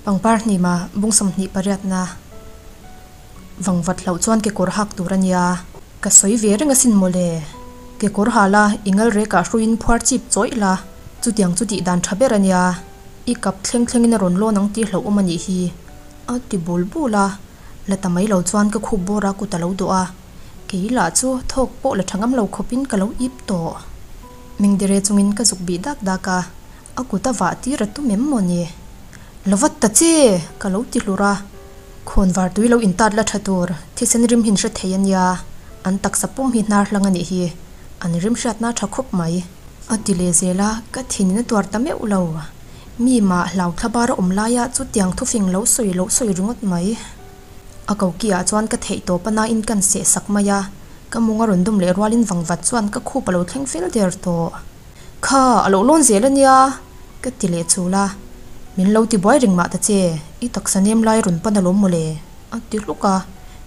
Pangpar hnima bung 28 na vangvat hlauh chuan kekawr hak tur a nia. Ka sawi ve reng asin mawle. Kekawr ha la, i ngal rekah hruiin phuar chip chawih la, chutiang chu tih dan tha ber a nia. I kap thleng thlengin a rawn lawn ang tih hlauhawm a nih hi. A ti bul bul a, la ta mai lo chuan ka khup bawr a kut a lo dawh a, kei lah chu thawk pawh la tha ngam lo khawpin ka lo ip tawh. Mengdere chungin ka zuk bih dak dak a, a kut a vah tir a tum em maw ni? La vat ta che! ka lo ti hlur a, khawnvar tui lo intat la tha tur thisen rim hin hre thei a nia, an taksa pum hi hnar hlang a nih hi, an rim hriatna tha khawp mai. A ti leh zel a, ka thin in a tuar ta meuh lo. Mi mah hlau thla bar a awm laia chutiang thufing lo sawi loh sawi ringawt mai. A koki ah chuan ka theih tawp a nain kan seh sak mai a, ka mung a rawn dum leh rualin vangvat chuan ka khup a lo thleng fel der tawh. Kha, a lo lawn zel a nia, ka ti leh chul a. Min lo ti buai reng mah ta che, i taksa nem lai rawn pan alawm mawle, a ti hluk a,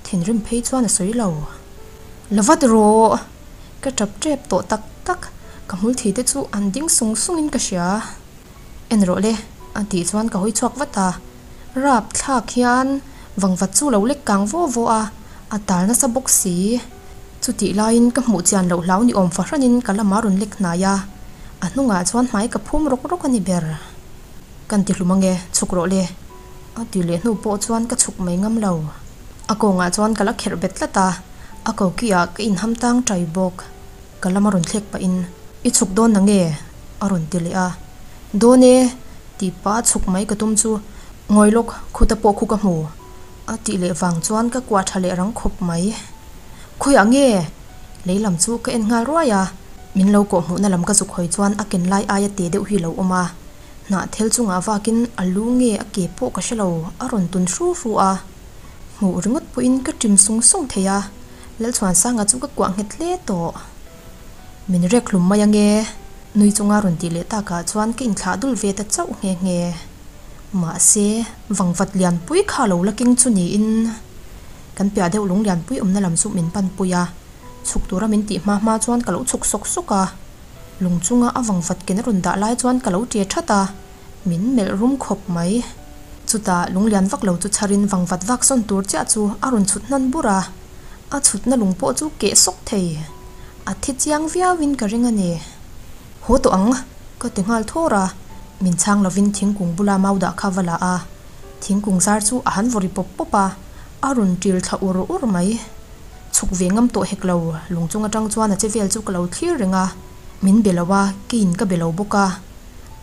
thinrim phei chuan a sawi lo. La vat rawh! Ka tap tep tawh tak tak, ka hmul thi te chu an ding sung sung in ka hria. En rawh le, a tih chuan ka hawi chhuak vat a. Rap thlak hian vangvat chu lo lek kang vaw vaw a, a tal nasa bawk si. Chutih laiin ka hmuh chian loh hlau ni awm fahranin ka lamah rawn lek hnai a, a hnungah chuan hmai ka phum rawk rawk a ni ber. Kan ti hlum ange, chhuk rawh le, a ti leh hnu pawh chuan ka chhuk mai ngam lo. A kawngah chuan ka la kherh bet tlat a. A koki ah ka inham tang tai bawk. Ka lam a rawn thlek pahin, I chhuk dawn na nge? a rawn ti leh a. Dawn e, tih pah a chhuk mai ka tum chu, Ngawi lawk, khuta pawh khu ka hmu, a tih leh vang chuan ka kuah tha leh rang khawp mai. Khawiah nge? Lei lam chu ka en nghal ruai a. Min lo kawh hmuhna lam ka zuk hawi chuan a ken lai aia te deuh hi lo awm a. Hnahthel chungah vakin a lu nge a ke pawh ka hre lo, a rawn tun hru hru a. Hmuh ringawt pawhin ka ṭim sung sung thei a, Lalchhuansanga chu ka kuah nghet hle tawh. Min rek hlum mai ange, nui chunga rawn tih leh takah chuan ka inthlah dul ve ta chauh nghe nghe. Mahse, vangvat lianpui kha lo la keng chu niin kan piah deuh lung lianpui awmna lam chu min panpui a, chhuk tura min tih hma hma chuan ka lo chhuk sawk sawk a. Lung chunga a vangvat ken a rawn dah lai chuan ka lo ṭe ṭhat a. Min melh rum khawp mai. Chutah lunglian vak lo chu chharin vangvat vak sawn tur chiah chu a rawn chhut hnan bur a, a chhutna lung pawh chu keh sawk thei. A thi chiang viauin ka ring a ni. Haw tawh ang, ka ti nghal thawr a, min chhang lovin thingkung bula mau dah kha va la a. Thingkung zar chu a han vaw ri pawp pawp a, a rawn ṭil thla ur ur mai. Chhuk ve ngam tawh hek lo, lung chung aṭang chuan a che vel chu ka lo thlir reng a, min be lo a, keiin ka be lo bawk a.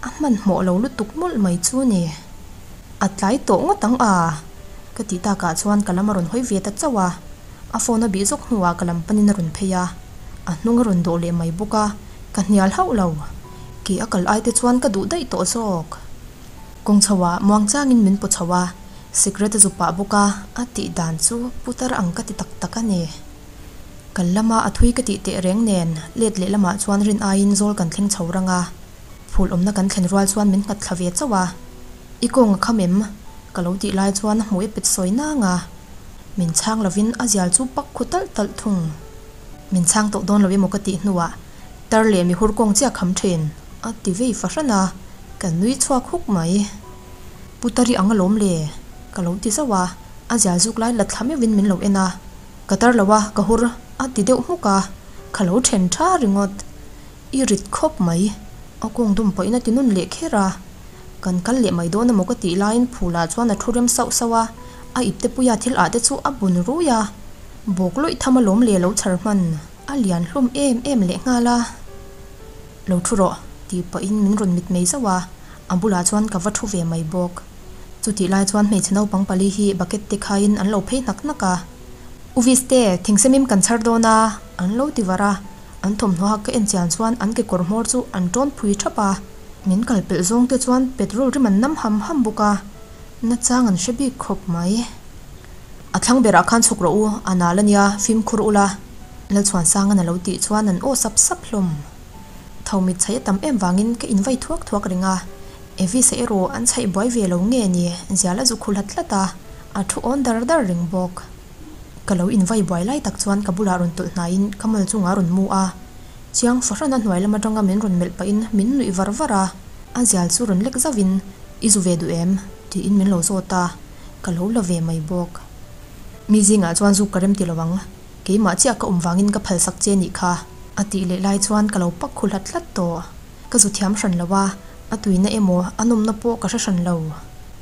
A hmanhmawh lo lutuk mawlh mai chu ni. A tlai tawh ngawt ang a? Ka tih takah chuan ka lam a rawn hawi ve ta chauh a. A phone a bih zawk hnuah ka lam panin a rawn phei a. A hnung a rawn dawh leh mai bawk a, ka hnial hauh lo. Ke a kal ai te chuan ka duh daih tawh zawk. Kawng chho ah muang changin min paw chho a, cigarette a zu pah bawk a, a tih dan chu putar ang ka ti tak tak a ni. Kal lama a thui ka tih teh reng nen, let leh lamah chuan rin aiin zawl kan thleng chho rang a. Phul awmna kan thlen rual chuan min nghat thla ve chauh a, I kawng a kham em? Ka lo tih lai chuan a hmuh e pet sawi nang a, min chhang lovin a zial chu pak khu talh talh thung. Min chhang tawh dawn lo emaw ka tih hnuah tar leh mihur kawng chiah kham thin a ti vei fahran a, ka nui chhuak huk mai. Pu Tari ang alawm le? Ka lo ti zauh a, a zial zuk lai la thla meuhin min lo en a. Ka tar lo a, ka hur a ti deuh hmuk a, ka lo then tha ringawt. I rit khawp mai, a kawng dum pawhin a ti nun leh kher a. Kan kal leh mai dawn emaw ka tih laiin Phula chuan a thu rem sauh sauh a, a ipte puia thil ah te chu a bun rui a. Bawk lawih tham alawm le lo chhar hman, a lian hlawm em em leh nghal a. Lo thu rawh, tih pahin min rawn mit mei zauh a, a bulah chuan ka va thu ve mai bawk. Chutih lai chuan hmeichhe naupang pali hi bucket te khaiin an lo phei hnak hnak a. U Viste, thingsemim kan chhar dawn a, an lo ti var a. An thawmhnaw hak ka en chian chuan an kekawr hmawr chu an tawn phui thap a, min kal pelh zawng te chuan petrol rim an nam ham ham bawk a, nachang an hre bik khawp mai. A thlang berah khan chhuk rawh u, a nal a nia, fimkhur ula. Lalchhuansangan a lo tih chuan an aw sap sap hlawm. Tho mit chhaih a tam em vangin ka invai thuak thuak reng a, Evis-a erawh an chhaih buai ve lo nge ni, zial a zu khu hlat hlat a, a thu awn dar dar reng bawk. Ka lo invai buai lai tak chuan ka bulah rawn tawlh hnaiin ka mal chungah a rawn mu a. Chiang fahran a hnuai lam atanga min rawn melh pahin min nuih var var a. A zial chu rawn lek zauhin, I zu ve duh em? Tiin min lo zawt a, ka lo la ve mai bawk. Mi zingah chuan zuk ka rem ti lo ang, keimah chiah ka awm vangin ka phalsak che nih kha. A tih leh lai chuan ka lo pak khu hlat hlat tawh. Ka zu thiam hran lo a, a tuina emaw a nawmna pawh ka hre hran lo.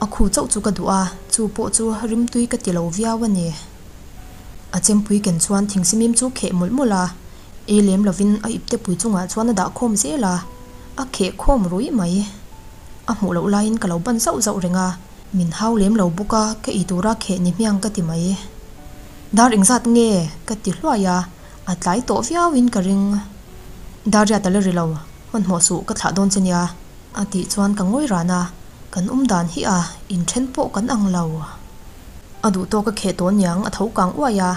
A khu chauh chu ka duh a, chu pawh chu rimtui ka ti lo viau a ni. A chempui ken chuan thingsimim chu kheh mawlh mawlh a, ei lem lovin a iptepui chungah chuan a dah khawm zel a, a kheh khawm ruih mai. A hmuh loh laiin ka lo ban zauh zauh reng a, min hau lem lo bawk a, ka ei tura kheh ni hmiang ka ti mai. Dar engzat nge? ka ti hluai a, a tlai tawh viauin ka ring. Dar riat a la ri lo, hmanhmawh suh ka thlah dawn che nia, a tih chuan ka ngawi ran a, kan awm dan hi a inthen pawh kan ang lo. A duh tawk a kheh tawh niang a tho kang uai a,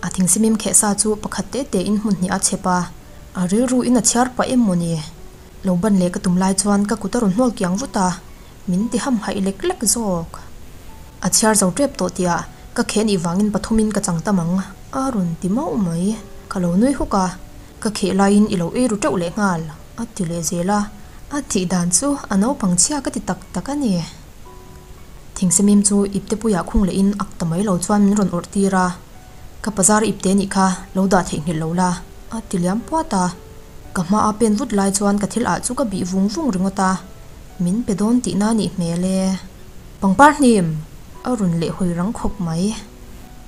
a thingsimim kheh sa chu pakhat te tein hmun hnih a chep a, a rilru in a chhiar pah em mawni? Lo ban leh ka tum lai chuan ka kut a rawn hnawl kiang vut a, min ti hamhaih lek lek zawk. A chhiar zo tep tawh tihah ka kheh nih vangin pathumin ka chang tam ang a rawn ti mauh mai. Ka lo nui huk a, ka kheh laiin i lo ei ru teuh leh nghal a ti leh zel a, a tih dan chu a naupang chhia ka ti tak tak a ni. Thingsemim chu iptepuiah khung lehin ak ta mai lo chuan min rawn awrh tir a, Ka bazar ipte nih kha lo dah theihnghilh lo la a ti liam puat a. Ka hma a pen vut lai chuan ka thil ah chu ka bih vung vung ringawt a, min pe dawn tihna nih hmel e. Pangpar hnim! A rawn leh hawi rang khawp mai.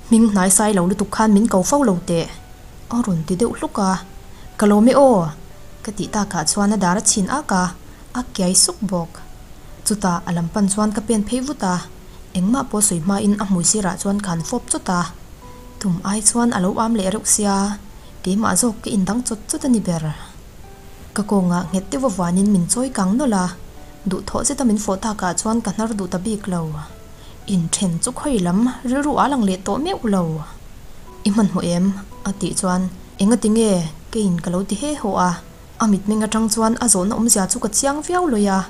Hming hnai sai lo lutuk khan min ko fo lo teh! A rawn ti deuh hluk a. Ka lawm e aw! Ka tih takah chuan a dar a chhin ak a, a kiai suk bawk. Chutah a lam pan chuan ka pen phei vut a, engmah pawh sawi hmain a hmui sirah chuan ka han fawp chawt a. Tum ai chuan a lo am leh reuh sia, keimah zawk ka indang chawt chawt a ni ber. Ka kawngah nghet deuh avuanin min chawi kang nawlh a, duhthawh zeta min fawh takah chuan ka hnar duh ta bik lo. Inthen chu khawi lam rilru a lang leh tawh meuh lo. I hmanhmawh em? a tih chuan engati nge keiin ka lo ti he haw a. A mitmeng atang chuan a zawhna awmzia chu ka chiang viau lawih a,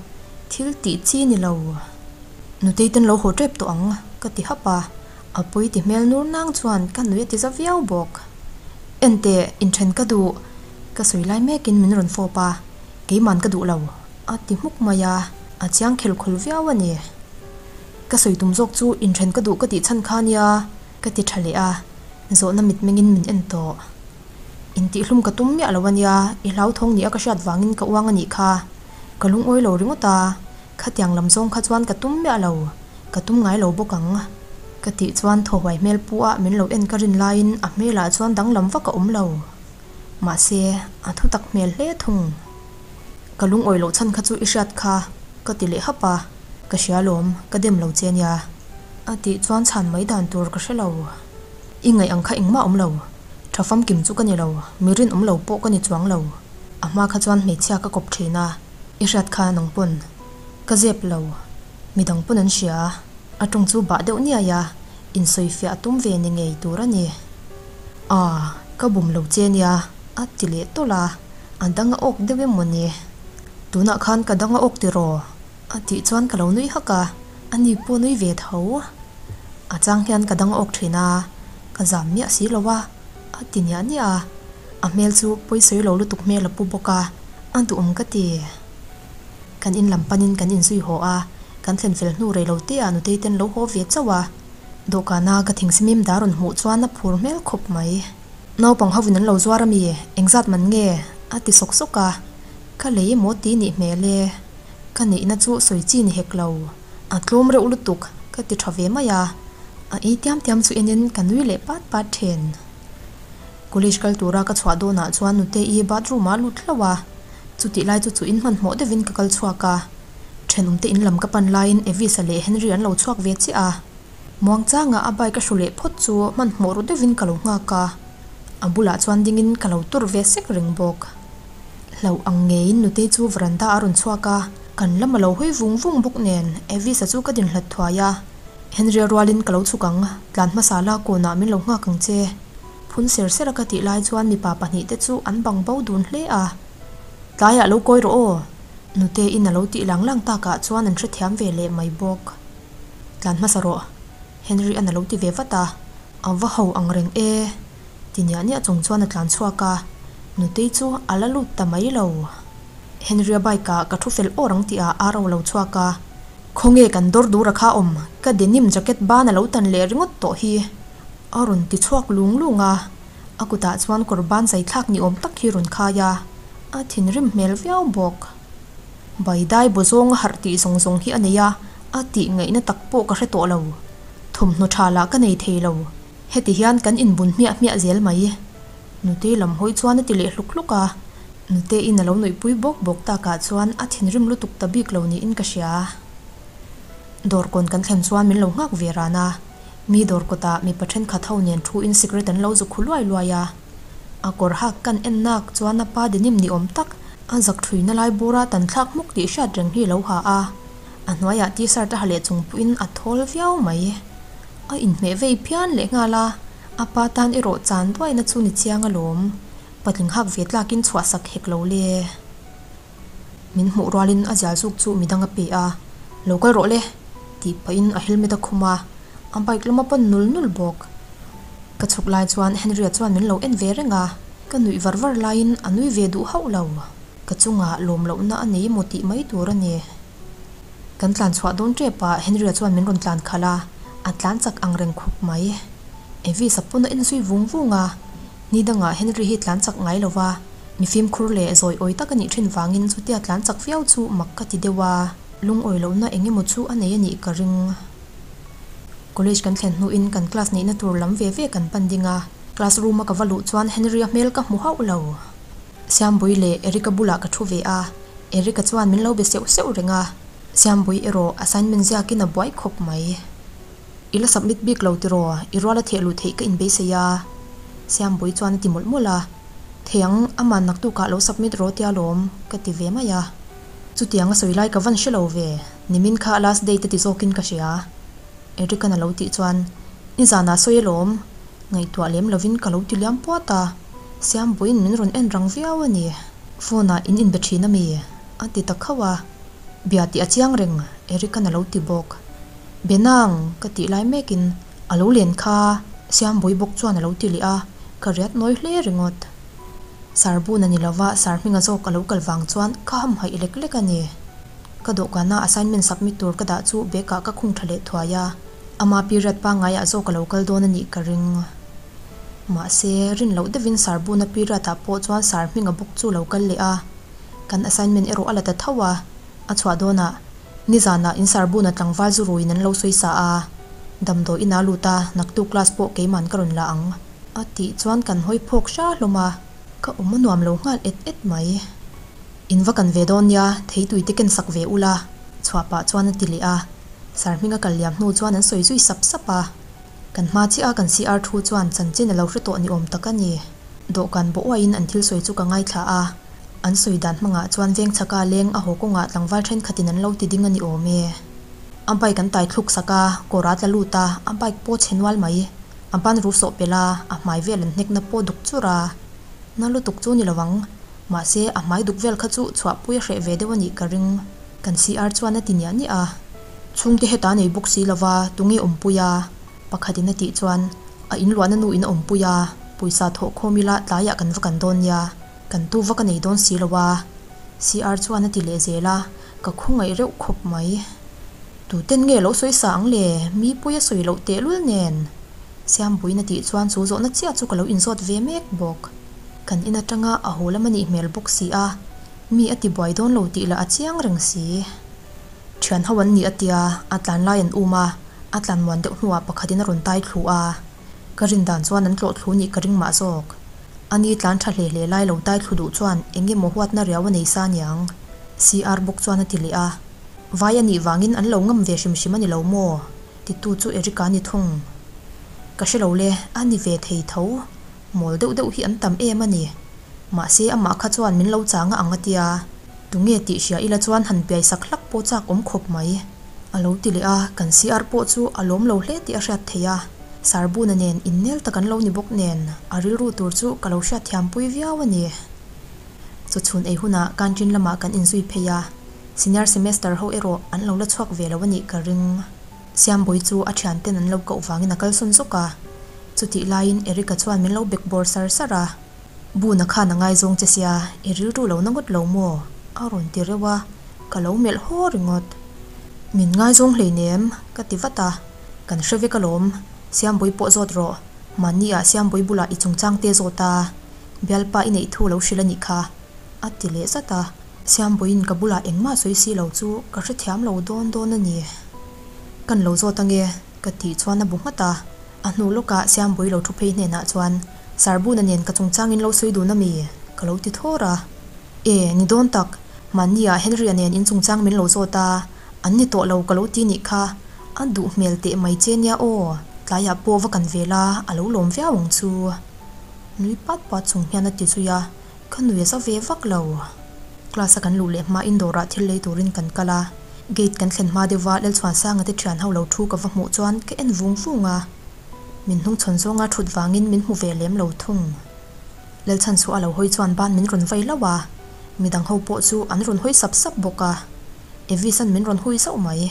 thil tih chi ni lo. Nutei ten lo haw tep tawh ang, ka ti hap a, a pawi ti hmel nur nang chuan ka nui a ti za viau bawk. Enteh, inthen ka duh, ka sawi lai mekin min rawn fawp a, keiman ka duh lo, a ti hmuk mai a, a chiang khel khul viau a ni. Ka sawi tum zawk chu inthen ka duh ka tih chhan kha nia, ka ti tha leh a, zawhna mitmengin min en tawh. Intihhlum ka tum miah lo a nia, i hlauthawng nia ka hriat vangin ka uang a nih kha. Ka lungawi lo ringawt a, khatiang lam zawng kha chuan ka tum miah lo, ka tum ngai lo bawk ang. Ka tih chuan thaw huai hmel pu ah min lo en ka rin laiin a hmelah chuan danglam vak a awm lo. Mahse, a thu tak hmel hle thung. Ka lungawi loh chhan kha chu i hriat kha, ka ti leh hap a, ka hria lawm, ka dem lo che nia. A tih chuan chhan mai dan tur ka hre lo. I ngaih ang kha engmah awm lo. Tha famkim chu ka ni lo, mi rinawm lo pawh ka ni chuang lo. A hma kha chuan hmeichhia ka kawp thin a, i hriat kha nang pawn. Ka zep lo. Midang pawn an hria. A tawng chu bah deuh niai a, insawifiah a tum ve ni ngei tur a ni. Aa, ka bum lo che nia, a ti leh tawlh a, a dang a awk deuh em mawni? Tunah khan ka dang a awk tiraw? A tih chuan ka lo nui hak a, ani pawh nui ve tho. A chang hian ka dang awk thin a, ka zam miah si lo a, a ti niah niah a. A hmel chu pawisawi lo lutuk hmel a pu bawk a, a duhawm ka ti. Kan in lam panin kan inzui haw a, kan thlen fel hnu rei lo te ah nutei ten lo haw ve chauh a. Dawhkana ka thingsimim dar rawn hmuh chuan a phur hmel khawp mai. Naupang hovin an lo zuar a mi, engzat man nge? a ti sawk sawk a. Ka lei emaw ti nih hmel e. Ka neihna chu sawi chi ni hek lo. A tlawm reuh lutuk ka ti tha ve mai a. A ei tiam tiam chu enin ka nui leh pat pat thin. College kal tura ka chhuah dawnah chuan Nute-i bathroom ah lut hlauh a. Chutih lai chu chu in hmanhmawh deuhin ka kal chhuak a. Thenawmte in lam ka pan laiin Evis-a leh Henry an lo chhuak ve chiah a. Muangchanga a bike a hru leh phawt chu hmanhmawh ru deuhin ka lo nghak a. A bulah chuan dingin ka lo tur ve sek reng bawk. Hlauh ang ngeiin Nutei chu veranda a rawn chhuak a, kan lam a lo hawi vung vung bawk nen Evis-a chu ka din hlat thuai a. Henry-a rualin ka lo chhuk ang, tlan hmasa la kawnah min lo nghak ang che. Phun ser ser a ka tih lai chuan mipa pahnihte chu an bang bo dun hle a. Tlaiah lo kawi rawh aw! Nuteiin a lo tih lang lang takah chuan an hrethiam ve leh mai bawk. Tlan hmasa rawh, Henry-a'n a lo ti ve vat a. A va ho ang reng e! Ti niah niah chung chuan a tlan chhuak a, Nutei chu a la lut ta mai lo. Henry-a bike ah ka thu fel awr ang tih ah ar a lo chhuak a. Khawnge kan dawr dura kha awm, ka denim jacket ban a lo tan leh ringawt tawh hi. A rawn ti chhuak lung lung a, a kutah chuan kawr ban zai thlak ni awm tak hi rawn khai a, a thinrim hmel viau bawk. Baidai baw zawng a harh tih zawng zawng hi a nei a, a tih ngaihna tak pawh ka hre tawh lo. Thawmhnaw tha lah ka nei thei lo. Heti hian kan inbun hmiah hmiah zel mai. Nutei lam hawi chuan a ti leh hluk hluk a. Nuteiin a lo nuihpui bawk bawk takah chuan a thinrim lutuk ta bik lo niin ka hria. Dawr kawn kan thlen chuan min lo nghak ve ran a. Mi dawr kawtah mipa thenkhat ho nen thu in cigarette an lo zu khu luai luai a. A kawr hak kan en nak chuan a pa denim ni awm tak a zak thuina lai bura tan thlak hmuk tih hriat reng hi a lo ha a. A hnuaiah t-shirt a ha leh chung pawhin a thawl viau mai. A inhmeh vei phian leh nghal a, a pa tan erawh chan duaina chu ni chiang alawm. Patling hak ve tlakin chhuah sak hek lo le. Min hmuh rualin a zial zuk chu midang a pe a, Lo kal rawh le, tih pahin a helmet a khum a, a bike lama pan nul nul bawk. Ka chhuk lai chuan Henry-a chuan min lo en ve reng a, ka nuih var var laiin a nui ve duh hauh lo. Ka chungah lawm lohna a nei emaw tih mai tur a ni. Kan tlan chhuah dawn tep a, Henry-a chuan min rawn tlan khalh a, a tlan chak ang reng khawp mai. Evis-a pawn a en zui vung vung a, ni dangah Henry hi tlan chak ngai lo va, mi fimkhur leh zawi awi tak a nih thin vangin chutia tlan chak viau chu mak ka ti deuh a, lungawi lohna eng emaw chu a nei a nih ka ring. College kan thlen hnuin kan class neihna tur lam ve ve kan pan ding a, class room a ka va luh chuan Henry-a hmel ka hmu hauh lo. Siambui leh Erica bulah ka thu ve a, Erica chuan min lo be seuh seuh reng a, Siambui erawh assignment ziakin a buai khawp mai. I la submit bik lo tiraw, i ruala theh luh theih ka inbeisei a, Siambui chuan a ti mawlh mawlh a, Thei ang, aman naktukah lo submit rawh tia lawm, ka ti ve mai a. Chutiang a sawi lai ka van hre lo ve, nimin kha last date a ti zawkin ka hria. Eric-an a lo tih chuan, Nizanah sawi alawm, Ngaihtuah lem lovin ka lo ti liam puat a, Siambuiin min rawn en rang viau a ni. Phone-ah in inbe thin a mi? a ti ta khauh a. Bia tih a chiang reng, Eric-an a lo ti bawk. Be nang, ka tih lai mekin a lo len kha, Siambui bawk chuan a lo ti leh a, ka riat nawi hle ringawt. Sarbun a ni lova, Sar hminga zawk a lo kal vang chuan ka hamhaih lek lek a ni. Ka dawhkana assignment submit tur ka dah chu bag-ah ka khung tha leh thuai a. Ama period pangaiah zawk a lo kal dawn a nih ka ring. Mahse, rin loh deuhin Sarbuna period-ah pawh chuan Sar hminga bawk chu lo kal leh a. Kan assignment erawh a la ta tho a. A chhuah dawnah, nizanah in Sarbuna tlangval zu ruiin an lo sawi sa a. Damdawi inah lut a, naktuk class pawh keiman ka rawn la ang. A tih chuan kan hawi phawk hra hlawm a, ka awm a nuam lo nghal et et mai. In va kan ve dawn nia, theitui te ken sak ve ula, chhuah pah chuan a ti leh a. Sar hminga kal liam hnu chuan an sawi zui sap sap a. Kan hma chiah a kan CR thu chuan chanchin a lo hre tawh ni awm tak a ni. Dawhkan bawh uaiin an thil sawi chu ka ngaithla a. An sawi dan hmangah chuan veng chhaka leng a haw kawngah tlangval thenkhatin an lo ti ding a ni awm e. A bike an tai thluk sak a, kawr a tla lut a, a bike pawh chhe nual mai. A ban ru sawh pelh a, a hmai vel an hnekna pawh duk chur a. Na lutuk chu ni lo ang. Mahse, a hmai duk vel kha chu chhuahpui a hreh ve deuh a nih ka ring. Kan CR chuan a ti niah niah a. Chhungte heta nei bawk si lova, tunge awmpui a? Pakhatin a tih chuan, A inluahna nu in a awmpui a, pawisa thawh khawm ila tlaiah kan va kan dawn nia, kan tu va ka nei dawn si lo a. CR chuan a ti leh zel a, ka khawngaih reuh khawp mai. Tuten nge lo sawi sa ang le, mi pawi a sawi loh tehlul nen. Siambuiin a tih chuan chu zawhna chiah chu ka lo inzawt ve mek bawk. Kan in atanga a haw lam a nih hmel bawk si a, mi a ti buai dawn lo tih lah a chiang reng si. Thian ho an ni a tia, a tlan lai an um a, a tlan muan deuh hnuah pakhatin a rawn tai thlu a. Ka rin dan chuan an tlawh thlu nih ka ring mah zawk. Ani tlan tha hle hle lai lo tai thlu duh chuan eng emaw huatna riau a nei sa niang? CR bawk chuan a ti leh a. Vai a nih vangin an lo ngam ve hrim hrim a ni lo maw? Titu chu Eric-a a ni thung. Ka hre lo le, a ni ve thei tho. Mawl deuh deuh hi an tam em a ni. Mahse amah kha chuan min lo chang a ang a tia. Tunge tih hria ila chuan han piai sak hlak pawh chak awm khawp mai. A lo ti leh a, kan CR pawh chu a lawm lo hle tih a hriat theih a. Sarbuna nen innel tak an lo ni bawk nen a rilru tur chu ka lo hriatthiam pui viau a ni. Chawchhun ei hunah canteen lamah kan inzui phei a, senior semester ho erawh an lo la chhuak ve lo a nih ka ring. Siambawi chu a thianten an lo koh vangin a kalsawn zawk a. Chutih laiin Eric-a chuan min lo bek bawr sar sar a. Buna khan a ngaizawng che sia, i rilru lo na ngawt lo maw? a rawn ti reuh a, ka lo melh haw ringawt. Min ngaizawng hleinem, ka ti vat a. Kan hre vek alawm, Siambui pawh zawt rawh. Mahni ah Siambui bulah i chungchang te zawt a, bialpa i neih thu lo hrilh a nih kha, a ti leh zat a. Siambuiin ka bulah engmah sawi si lo chu ka hrethiam lo dawn dawn a ni. Kan lo zawt ange, ka tih chuan a bu nghat a. A hnu lawkah Siambui lo thu phei hnenah chuan, Sarbuna nen ka chungchangin lo sawi dun a mi? ka lo ti thawr a. E, ni dawn tak, mahni-ah Henry-a nen in chungchang min lo zawt a, an ni tawh lo ka lo ti nih kha, a duh hmel teh mai che nia aw, tlaiah pawh va kan ve la, a lo lawm viau ang chu. Nui pat pat chung hian a ti zui a, ka nui a za ve vak lo. Class a kan luh leh hma in dawrah thil lei turin kan kal a, gate kan thlen hma deuhva Lalchhuansanga te thian ho lo thu ka va hmuh chuan ka en vung vung a, min hnungchhawn zawnga thut vangin min hmu ve lem lo thung. Lalchhan chu a lo hawi chuan ban min rawn vai hlauh a, midang ho pawh chu an rawn hawi sap sap bawk a, Evis-a'n min rawn hui zauh mai.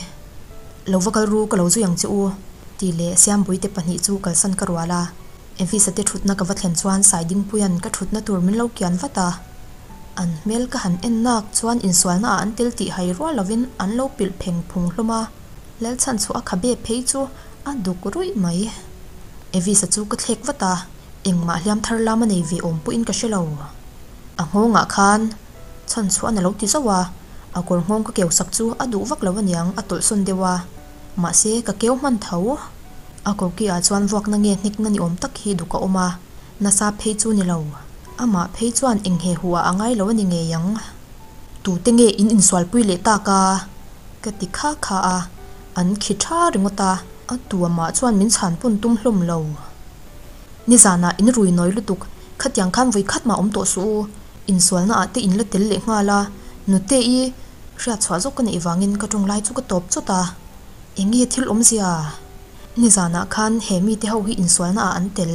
Lo va kal ru ka lo zui ang che u, tih leh Siambuite pahnih chu kalsan ka rual a, Evis-a te thutna ka va thlen chuan Saidingpuia'n ka thutna tur min lo kian vat a, an hmel ka han en nak chuan insualna ah an tel tih hai rual lovin an lo pilh pheng phung hlawm a, Lalchhan chu a khabe phei chu a duk ruih mai. Evis-a chu ka thlek vat a. Engmah hliam thar lam a nei ve awm pawhin ka hre lo. A nghawngah khan chhan chhuah a lo ti zauh a, a kawr nghawng ka keu sak chu a duh vak lo aniang a tawlhsawn deuh a, mahse ka keu hman tho. A koki ah chuan vuakna nge hnekna ni awm tak hi duk a awm a, nasa phei chu ni lo. Amah phei chuan eng he huh ah a ngai lo a ni ngei ang. Tute nge in insualpui leh tak a? Ka ti kha kha a, an khi tha ringawt a, a tu amah chuan min chhanpun tum hlawm lo. Nizanah in rui nawi lutuk, khatiang khan vawi khat mah awm tawh suh u, insualna ah te in la tel leh nghal a, nute i hriat chhuah zawk ka neih vangin ka tawng lai chu ka tawp chawt a, eng nge thil awmzia? Nizanah khan he mite ho hi insualna ah an tel.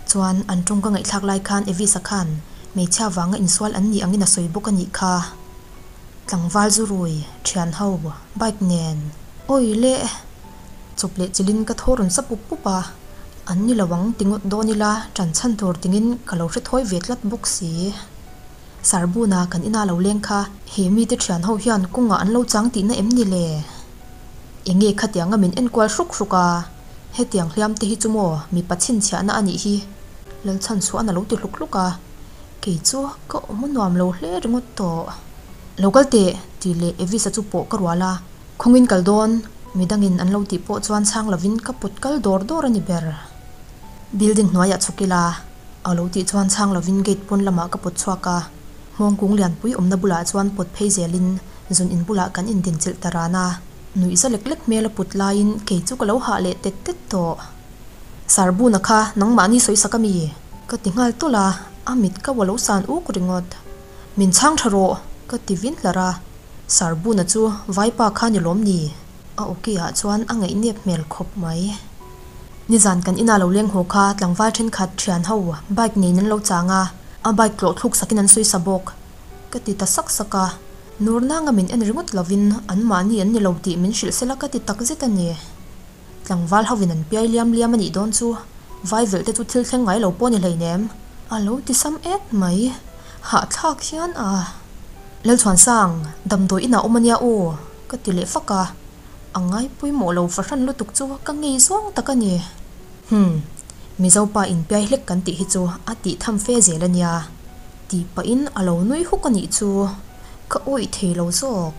Chuan an tawng ka ngaihthlak lai khan Evisa khan hmeichhia vanga insual an nih angin a sawi bawk a nih kha. Tlangval zu rui, thian ho, bike nen. Awi le! Chawp leh chilhin ka thaw rawn sa pup pup a, an ni lo ang ti ngawt dawn ila ṭan chhan tur tingin ka lo hre thawi ve tlat bawk si. Sarbuna kan ina lo leng kha he mite ṭhian ho hian kawngah an lo chang tihna em ni le? Enge khatianga min enkual hruk hruk a, hetiang hliam te hi chu maw mipa chhinchhiahna a nih hi? Lalchhan chuan a lo ti hluk hluk a, kei chu ka awm nuam lo hle ringawt tawh. Lo kal teh tih leh Evisa chu pawh ka rual a. Khawngin kal dawn, midangin an lo tih pawh chuan chhang lovin ka put kal dawr dawr a ni ber. Building hnuaiah chhuk ila, a lo tih chuan chhang lovin gate pawn lamah ka put chhuak a, hmawngkung lianpui awmna bulah chuan pawt phei zelin zun in bulah kan indinchilh ta ran a, nuih za lek lek hmel a put laiin kei chu ka lo hah leh tet tet tawh. Sarbuna kha nangmahni sawi sak a mi? Ka ti nghal tawlh a, a mit ka ua lo san uk ringawt. Min chhang tha rawh! Ka ti vin hlar a. Sarbuna chu vaipa kha ni lawm ni? A awki ah chuan a ngaihnep hmel khawp mai. Nizan kan ina lo leng haw kha tlangval thenkhat thian ho bike neiin an lo chang a, a bike tlawh thluk sakin an sawi sa bawk. Ka ti ta sak sak a, nur nanga min en ringawt lovin anmahni an ni lo tih min hrilh sela ka ti takzet a ni. Tlangval hovin an piai liam liam a nih dawn chu, vai velh te chu thil thleng ngai lo pawh ni hleinem. A lo ti sam et mai, hahthlak hian a. Lalchhuansang, damdawi inah awm a nia aw, ka ti leh fak a. A ngai pawimawh lo fahran lutuk chu ka ngei zawng tak a ni. Hum, Mizo pa in piai hlek kan tih hi chu a tih tham fe zel a nia, tih pahin a lo nui huk a nih chu, ka awih thei lo zawk.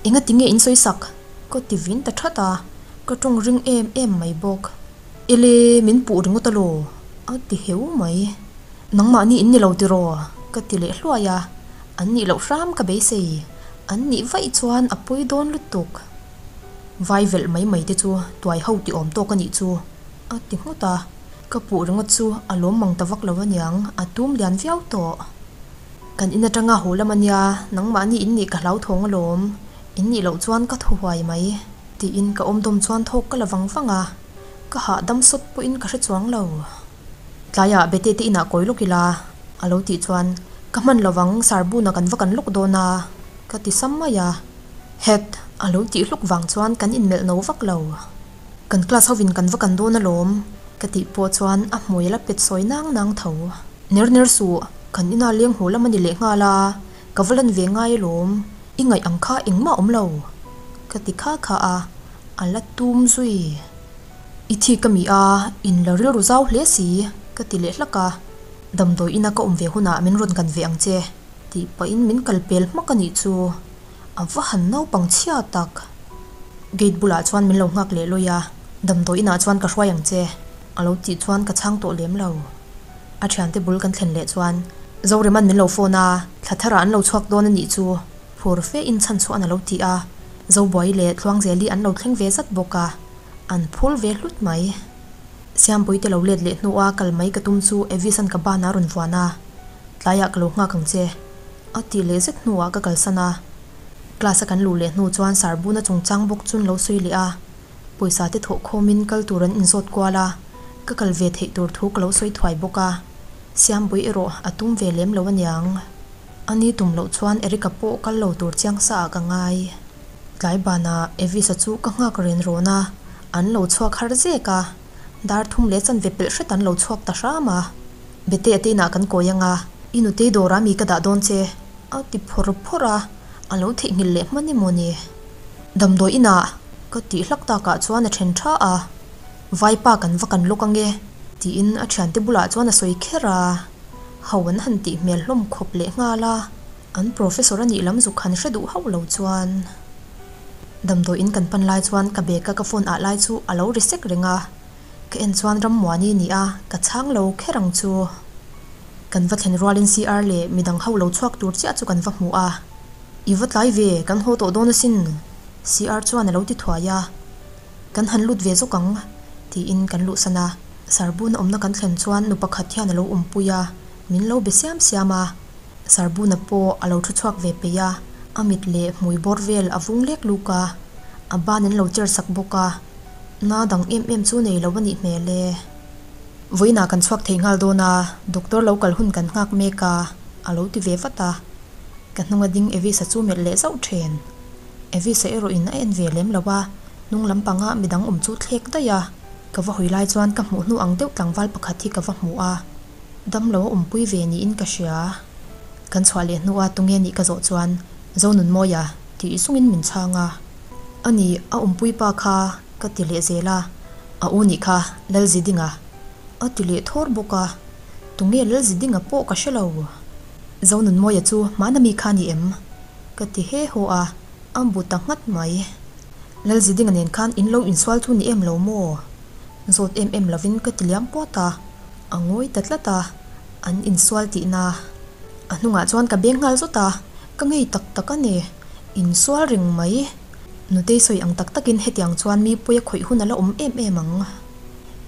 Enga ti nge in sawi sak? Ka ti vin ta that a, ka tawng ring em em mai bawk. Ele, min puh ringawt alaw? A ti heu mai. Nangmahni in ni lo tiraw? Ka ti leh hluai a, an nih loh hram ka beisei. An nih vaih chuan a pawi dawn lutuk. Vai velh mai mai te chu tuai ho ti awm tawk a nih chu, a ti nghut a. Ka puh ringawt chu a lawm mang ta vak lo aniang, a tum lian viau tawh. Kan in atanga haw lam ania, nangmahni in nih ka hlauthawng alawm, in nih loh chuan ka thaw huai mai, tiin ka awm dawm chuan thawk ka la vang vang a, ka hahdam sawt pawhin ka hre chuang lo. Tlaiah Bete te inah kawi lawk ila, a lo tih chuan, Ka hman lovang, Sarbuna kan va kan lawk dawn a, ka ti sam mai a. Het! a lo tih hluk vang chuan kan inmelh no vak lo. Kan class hovin kan va kan dawn alawm, ka tih pawh chuan a hmui a la pet sawi nang nang tho. Ner ner suh, kan ina leng haw lam a ni leh nghal a, ka va lan ve ngai alawm, i ngaih ang kha engmah awm lo. Ka ti kha kha a, a la tum zui. I thik a mi a, in la rilru zau hle si, ka ti leh hlak a. Damdawi ina ka awm ve hunah min rawn kan ve ang che, tih pahin min kal pel hmak a nih chu. A va han naupang chhia tak. Gate bulah chuan min lo nghak leh lawi a, damdawi inah chuan ka hruai ang che, a lo tih chuan ka chhang tawh lem lo. A thiante bul kan thlen leh chuan Zorema'n min lo phone a, thla tharah an lo chhuak dawn a nih chu. Phur fe in chhan chhuah an a lo ti a, Zobuai leh Tluangzeli an lo thleng ve zat bawk a, an phul ve hlut mai. Siampuite lo let leh hnua kal mai ka tum chu Evis-a'n ka ban a rawn vuan a, Tlaiah ka lo nghak ang che, a tih leh zet hnuah ka kalsan a. Class a kan luh leh hnu chuan Sarbuna chungchang bawk chun lo sawi leh a, pawisa te thawh khawmin kal tur an inzawt kual a, ka kal ve theih tur thu ka lo sawi thuai bawk a, Siampui erawh a tum ve lem lo aniang. A ni tum loh chuan Erica pawh kal lo tur chiang sa ah ka ngai. Tlai banah Evis-a chu ka nghak ren rawn a, an lo chhuak har zek a, dar thum leh chanve pelh hret an lo chhuak ta hram a. Bete a te inah kan kawi anga, i nutei dawrah mi ka dah dawn che, a ti phawr phawr a, a lo theihnghilh leh hman emaw ni. Damdawi inah ka tih hlak takah chuan a then tha a, Vaipa kan va kan lawk ange, tiin a thiante bulah chuan a sawi kher a. Ho an han tih hmel hlawm khawp leh nghal a, an professor a nih lam zuk han hre duh hauh lo chuan. Damdawi in kan pan lai chuan ka bag a ka phone ah lai chu a lo ri sek reng a, ka en chuan Rammuani ni a, ka chhang lo kher ang chu. Kan va thlen rualin CR leh midang ho lo chhuak tur chiah chu kan va hmu a, I va tlai ve, kan haw tawh dawn asin, CR chuan a lo ti thuai a. Kan han lut ve zawk ang, tiin kan luhsan a. Sarbuna awmna kan thlen chuan nu pakhat hian a lo awmpui a, min lo be siam siam a. Sarbuna pawh a lo thu chhuak ve peih a, a mit leh hmui bawr vel a vung lek luk a, a ban an lo cher sak bawk a. Na dang em em chu nei lo a nih hmel e. Vawiinah kan chhuak thei nghal dawn a, doctor lo kal hun kan nghak mek a, a lo ti ve vat a. Ka hnunga ding Evisa chu melh leh zauh then. Evisa erawhin a en ve lem lo a, hnung lampanga midang awm chu thlek daih a. Ka va hawi lai chuan ka hmuh hnu ang deuh tlangval pakhat hi ka va hmu a, damlo a awmpui ve niin ka hria. Kan chhuah leh hnua tunge nih ka zawh chuan Zonunmawia tih zungin min chhang a. Ani, a awmpui pa kha ka ti leh zel a, a u nih kha Lalzidinga a ti leh thawr bawk a, tunge Lalzidinga pawh ka hre lo. Zonunmawia chu hmana mi kha ni em? Ka ti he haw a, a bu ta nghat mai. Lalzidinga nen khan in lo insual chu ni em lo maw? Zawt em em lovin ka ti liam puat a, a ngawi ta tlat a, an insual tihna. A hnungah chuan ka beng nghal zawt a, ka ngei tak tak a ni, insual reng mai. Nutei sawi ang tak takin hetiang chuan mi pawi a khawih hun a la awm em em ang.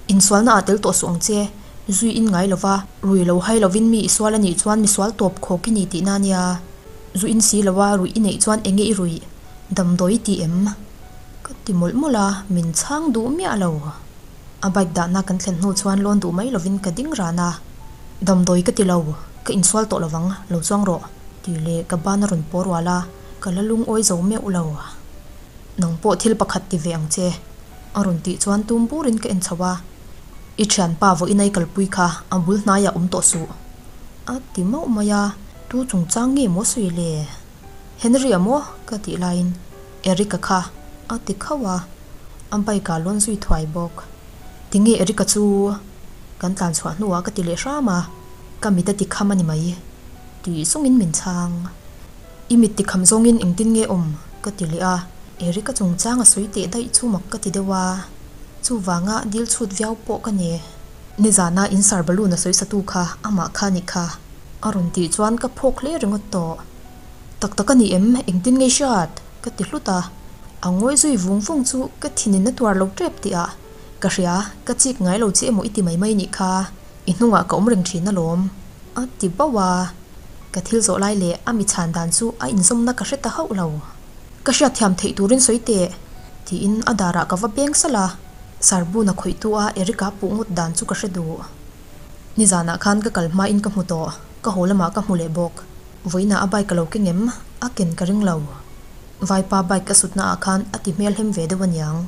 Insualna ah tel tawh suh ang che, zui in ngai lova, rui lo hai lovin mi i sual a nih chuan misual tawp khawk i ni tihna a nia. Zu in si lo a, ruih i neih chuan enge i ruih? Damdawi i ti em? Ka ti mawlh mawlh a, min chhang duh miah lo. A bike dahna kan thlen hnu chuan lawn duh mai lovin ka ding ran a. Damdawi ka ti lo, ka insual tawh lovang, lo chuang rawh, tih leh ka ban a rawn paw rual a, ka la lungawi zo meuh lo. Nang pawh thil pakhat ti ve ang che, a rawn tih chuan tum burin ka en chho a. I thianpa vawiin a i kalpui kha a bul hnaiah awm tawh suh, a ti mauh mai a. Tu chungchang nge maw sawi le? Henry-a maw? ka tih laiin Eric-a kha a ti khauh a, a bike ah lawn zui thuai bawk. Tinge Eric-a chu kan tlan chhuah hnuah ka ti leh hram a, ka mit a ti kham a ni mai tih zungin min chhang. I mit ti kham zawngin engtin nge awm? ka ti leh a, Eric-a chungchang a sawi teh daih chu mak ka ti deuh a, chuvanga dil chhut viau pawh ka ni. Nizana insar balloon a sawi satu kha amah kha a nih kha. A rawn tih chuan ka phawk hle ringawt tawh. Tak tak a ni em? Engtin nge i hriat? Ka ti hlut a. A ngawi zui vung vung chu ka thinin a tuar lo tep tih ah ka hria, ka chik ngai lo che emaw i ti mai mai nih kha, i hnungah ka awm reng thin alawm. A ti bauh a. Ka thil zawh lai leh a mi chhan dan chu a inzawmna ka hre ta hauh lo. Ka hriatthiam theih turin sawi teh, tiin a darah ka va beng salh a. Sarbuna khawihtu a Erica puh ngawt dan chu ka hre duh. Nizanah khan ka kal hmain ka hmu tawh, ka haw lamah ka hmu leh bawk. Vawiinah a bike a lo keng em? A ken ka ring lo. Vaipa bike a sutna ah khan a ti hmelhem ve deuh aniang.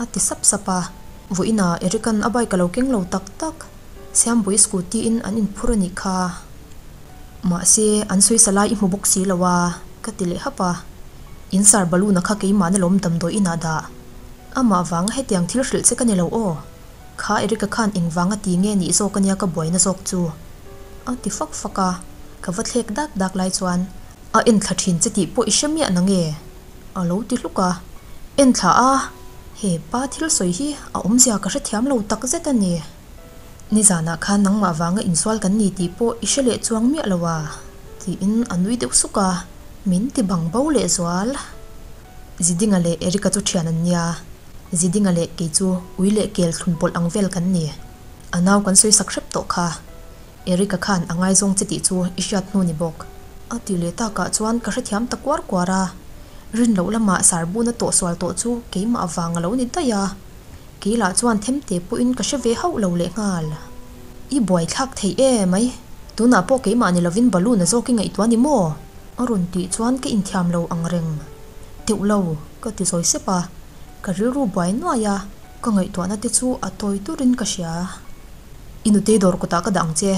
A ti sap sap a. Vawiinah Eric-a'n a bike a lo keng lo tak tak. Siambui scooty in an inphur a nih kha. Mahse, an sawi sa lai i hmu bawk si lo a, ka ti leh hap a. In sar balloon-a kha keimahna lawm damdawi inah dah. Amah vanga hetiang thil hrilh che ka ni lo aw. Kha Eric-a khan engvanga ti nge nih zawk ania ka buaina zawk chu. A ti fak fak a, ka va thlek dak dak lai chuan a enthla thin che tih pawh i hre miah na nge? A lo ti hluk a, enthla a, he pa thil sawi hi a awmzia ka hrethiam lo tak zet a ni. Nizanah khan nangmah vanga insual kan ni tih pawh i hre leh chuang miah lo a, tiin a nui deuh suk a, min ti bang bo leh zual. Zidinga leh Erica chu thian an nia, Zidinga leh kei chu ui leh kel thlun pawlh ang vel kan ni. A nau kan sawi sak hrep tawh kha. Erica khan a ngaizawng che tih chu i hriat hnu ni bawk. A ti leh takah chuan ka hrethiam ta kuar kuar a, rin loh lamah sarbuna tawh sual tawh chu keimah vang a lo ni daih a. Kei lah chuan themte pawhin ka hre ve hauh lo lehnghal. I buaithlak thei e mai, tunah pawh keimah ni lovin balloon a zawk i ngaihtuah ni maw? A rawn tih chuan ka inthiam lo ang reng. Teuh lo, ka ti zawi sep a, ka rilru buai nuai a, ka ngaihtuahna te chu a tawi turin ka hria. I nutei dawr kawtah ka dah ang che,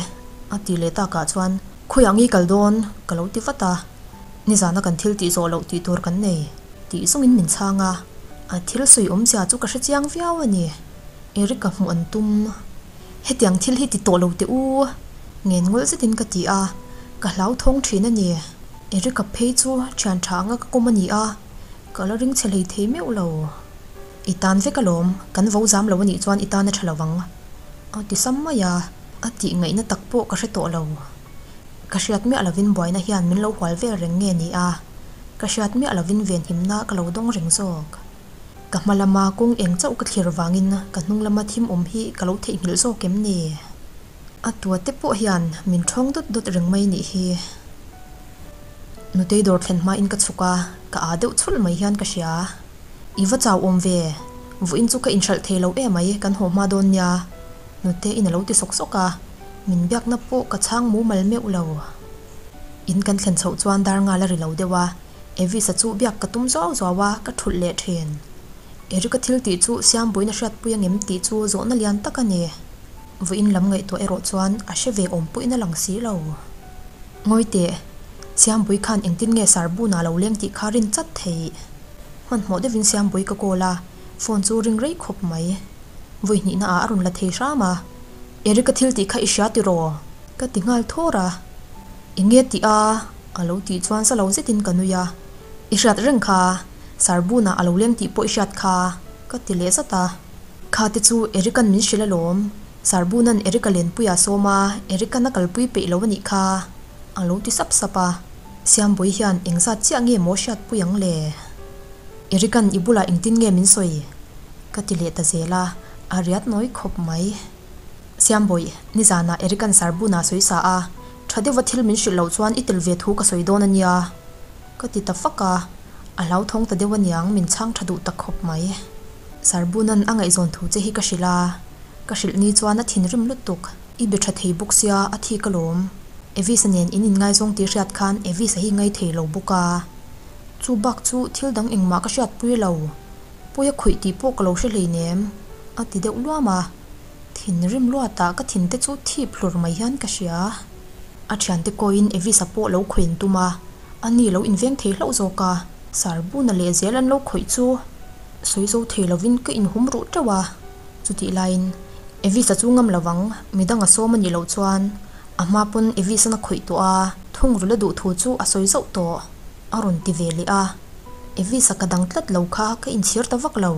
a ti leh takah chuan khawiah nge i kal dawn? ka lo ti vat a, nizana kan thil tih zawh loh tih tur kan nei. Tih zawngin min chhang a, a thil sawi awmzia chu ka hre chiang viau a ni. Eric-a hmuh an tum. Hetiang thil hi ti tawh lo teh u, ngen ngawlh zetin ka ti a, ka hlauthawng thin a ni. Eric-a phei chu thian tha anga ka kawm a ni a, ka la ring chhe hlei thei meuh lo. I tan vek alawm, kan vo zam lo a nih chuan i tan a tha lo ang, a ti sam mai a, a tih ngaihna tak pawh ka hre tawh lo. Ka hriat miah lovin buaina hian min lo hual vel reng nge ni a, ka hriat miah lovin venhimna ka lo dawng reng zawk. Ka hma lama kawng eng chauh ka thlir vangin ka hnung lama thim awm hi ka lo theihnghilh zawk em ni? A tua te pawh hian min thawng dawt dawt reng mai nih hi. Nutei dawr thlen hmain ka chhuk a, ka aa deuh chhulh mai hian ka hria. I va chau awm ve, vawiin chu ka inhralh thei lo emai kan haw hma dawn nia. Nute in a lo ti sawk sawk a, min biakna pawh ka chhang mumal meuh lo. In kan thlen chhoh chuan dar ngal a ri lo deuh a, Evis-a chu biak ka tum zuau zuau a, ka thulh leh thin. Eric-a thil tih chu Siambuina hriatpui angem tih chu zawhna lian tak a ni. Vawiin lam ngaihtuah erawh chuan a hre ve awm pawhin a lang si lo. Ngawi teh, Siambui khan engtin nge Sarbuna lo leng tih kha rin chat theih. Hmanhmawh deuhin Siambui ka call a, phone chu ring rei khawp mai. Vawi hnihna ah a rawn la thei hram a, Eric a thil tih kha i hria tiraw? Ka ti nghal thawr a, Enge tih a? A lo tih chuan sa lo zetin ka nui a, I hriat reng kha, Sarbunah a lo leng tih pawh i hriat kha, ka ti leh zat a. Kha te chu Eric-a'n min hrilh alawm, Sarbuna'n Eric-a lenpuia sawm a, Eric-a'n a kalpui peih lo a nih kha, a lo ti sap sap a. Siambawi hian engzat chiah nge maw hriatpui ang le? Eric-a'n i bulah engtin nge min sawi? Ka ti leh ta zel a, a riat nawi khawp mai. Siambawih, nizanah Eric-a'n Sarbuna sawi sa a, tha deuha thil min hrilh loh chuan i tel ve thu ka sawi dawn a nia. Ka ti ta fak a, a hlauthawng ta deuh aniang min chhang tha duh tak khawp mai. Sarbuna'n a ngaihzawn thu che hi ka hrilh a, ka hrilh ni chuan a thinrim lutuk. I be tha thei bawk sia, a thik alawm. Evis-a nen in inngaizawng tih hriat khan Evis-a hi ngaithei lo bawk a. Chu bak chu thil dang engmah ka hriatpui lo. Pawi a khawih tih pawh ka lo hre hleinem, a ti deuh luam a. Thinrim luatah ka thinte chu thip hlur mai hian ka hria. A thiante kawiin Evis-a pawh lo khawih an tum a, a ni lo inveng thei hlauh zawk a. Sarbuna leh zel an lo khawih chu sawi zo thei lovin ka inhum ruh teuh a. Chutih laiin Evis-a chu ngam lovang, midang a sawm a nih loh chuan a hma pawn Evis-an a khawih tawh a, thungrul a duh thu chu a sawi zauh tawh, a rawn ti ve leh a. Evis-a ka dang tlat lo kha ka inchhir ta vak lo.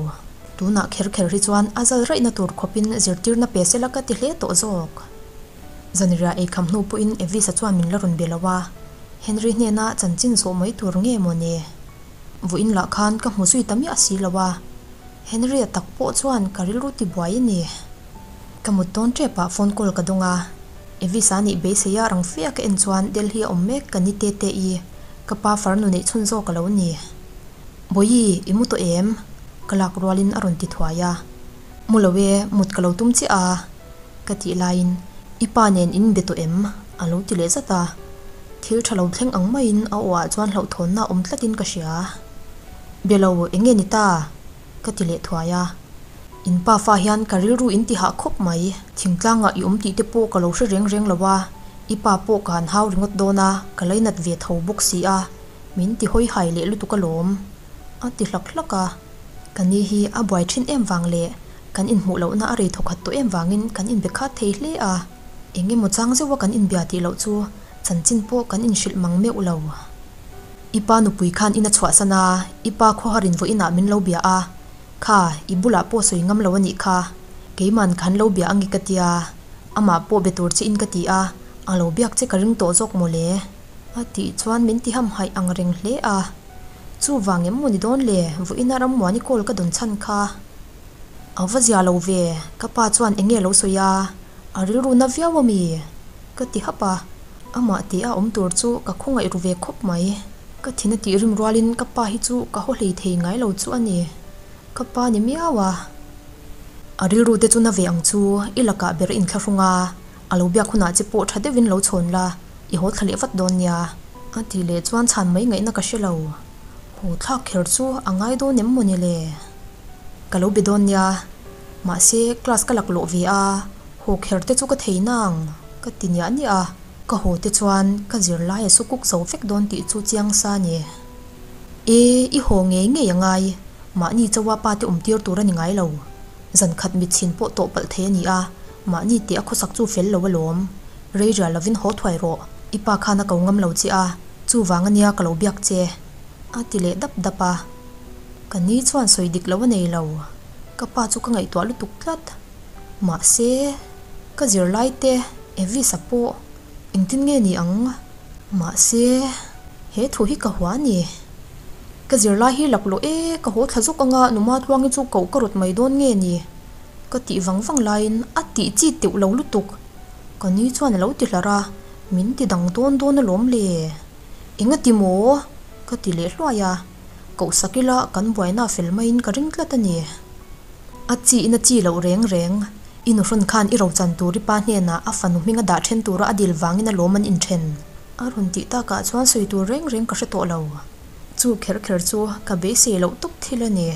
Tunah kher kher hi chuan a zal raihna tur khawpin zirtirna pe sela ka ti hle tawh zawk. Zanriah eikham hnu pawhin Evis-a chuan min la rawn be lo a, Henry hnena chanchin zawh mai tur nge maw ni? Vawiin lah khan ka hmu zui ta miah si lo a, Henry-a tak pawh chuan ka rilru ti buai a ni. Ka mut dawn tepah phone call ka dawng a, Evis-a nih beiseia rang fe a ka en chuan Delhi a awm mek ka ni te te i. Ka pa farnu neih chhun zawk a lo ni. Bawihi, i mu tawh em? Ka lak rualin a rawn ti thuai a. Mu lo e, mut ka lo tum chiah a, ka tih laiin, I pa nen in be tawh em? A lo ti leh zat a. Thil tha lo thleng ang maiin a aw ah chuan hlauhthawnna a awm tlatin ka hria. Be lo, eng nge ni ta? Ka ti leh thuai a. In pa fa hian ka rilru in ti hah khawp mai. Thingtlangah i awm tih te pawh ka lo hre reng reng lo a, i pa pawh ka han hau ringawt dawn a, ka lainat ve tho bawk si a. Min ti hawi hai leh lutuk alawm, a ti hlak hlak a. Ka ni hi a buai thin em vang leh kan inhmuh lohna a rei thawkhat tawh em vangin kan inbe khat thei hle a. Eng emaw chang zeuha kan inbia tih loh chu chanchin pawh kan inhrilh mang meuh lo. I pa nupui khan in a chhuahsan a, i pa khawharin vawiinah min lo bia a. Kha, i bulah pawh sawi ngam lo a nih kha. Keiman khan lo bia angi ka tia, amah pawh be tur che in ka ti a, a lo biak che ka ring tawh zawk mawle. A tih chuan min ti hamhaih ang reng hle a. Chuvang em maw ni dawn le, vawiina Rammuani call ka dawn chhan kha. A va zia lo ve, ka pa chuan eng nge lo sawi a, a rilru na viau a mi? Ka ti hap a, amah tih a awm tur chu ka khawngaih ru ve khawp mai. Ka thin a tih rim rualin ka pa hi chu ka haw hlei thei ngai lo chu a ni. Ka pa ni miau a. A rilru te chu na ve ang chu, i lakah ber a inthlahrung a, a lo biak hunah che pawh tha deuhin lo chhawn la, i haw thla leh vat dawn nia. A tih leh chuan chhan mai ngaihna ka hre lo. Haw thlak kher chu a ngai dawn em maw ni le? Ka lo be dawn nia. Mahse, class ka laklawh ve a, haw kher te chu ka thei nang, ka ti niah niah a. Ka haw te chuan ka zirlai a sukuk zo vek dawn tih chu chiang sa ni. E, i haw ngei ngei a ngai, mahni chawa pa te awm tir tur a ni ngai lo. Zan khat mitchhin pawh tawh palh thei a ni a, mahni teh a khawsak chu fel lo alawm. Rei rial lovin haw thuai rawh, i pa khan a ko ngam lo che a, chuvang a nia ka lo biak che. A ti leh dap dap a. Ka ni chuan sawi dik lo a nei lo, ka pa chu ka ngaihtuah lutuk tlat. Mahse, ka zirlai te Evis-a pawh engtin nge ni ang? Mahse, he thu hi ka hua a ni. Ka zirlai hi laklawh e, ka haw thla zawk anga numa tluangi chu koh ka rawt mai dawn nge ni? Ka tih vang vang laiin a tih chi teuh lo lutuk. Ka ni chuan a lo ti hlar a, min ti dang dawn dawn alawm le. Engati maw? Ka ti leh hluai a, koh sak ila kan buaina fel maiin ka ring tlat a ni. A chi in a chi loh reng reng. I nuhrawn khan i rochan tur i pa hnenah a fanu hminga dah then tura a dil vangin a lawm an inthen. A rawn tih takah chuan sawi tur reng reng ka hre tawh lo. Chu kher kher chu ka beisei loh tawp thil a ni.